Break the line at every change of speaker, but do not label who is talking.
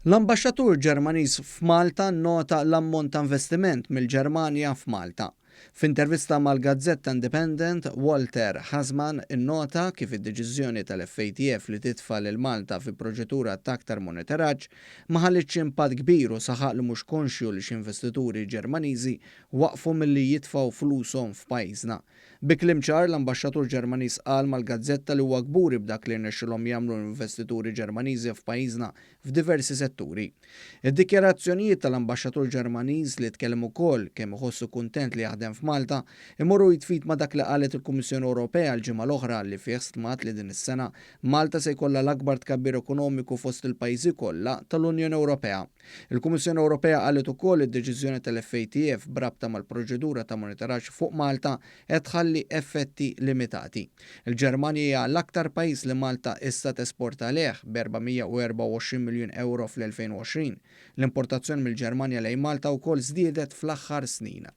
L-Ambaxxatur Ġermaniż f'Malta nnota l-ammont ta' investiment mill-Ġermanja f'Malta. F'intervista mal-gazzetta Independent, Walter Hasmann innota kif id-deċiżjoni tal-FATF li titfa' lil Malta fi proċedura ta' aktar monitoraġġ ma ħallitx impatt kbir u saħaq li mhux konxju li xi investituri Ġermaniżi waqfu milli jitfgħu flushom f'pajjiżna. Bi kliem ċar, l-Ambaxxatur Ġermaniż qal mal-gazzetta li huwa kburi b'dak li rnexxilhom jagħmlu l-investituri Ġermaniżi f'pajjiżna f'diversi setturi. Id-dikjarazzjonijiet tal-Ambaxxatur Ġermaniż, li tkellem ukoll kemm iħossu kuntent li jaħdem f'Malta, imorru id f'id ma' dak li qalet il-Kummissjoni Ewropea l-ġimgħa l-oħra li fih stmat li din is-sena Malta se jkollha l-akbar tkabbir ekonomiku fost il-pajjiżi kollha tal-Unjoni Ewropea. Il-Kummissjoni Ewropea qalet ukoll li d-deċiżjoni tal-FATF b'rabta mal-proċedura ta' monitoraġġ fuq Malta qed tħalli effetti limitati. Il-Ġermanja hija l-aktar pajjiż li Malta issa tesporta lejh, b'424 miljun ewro fl-2020. L-importazzjoni mill-Ġermanja lejn Malta wkoll żdiedet fl-aħħar snin.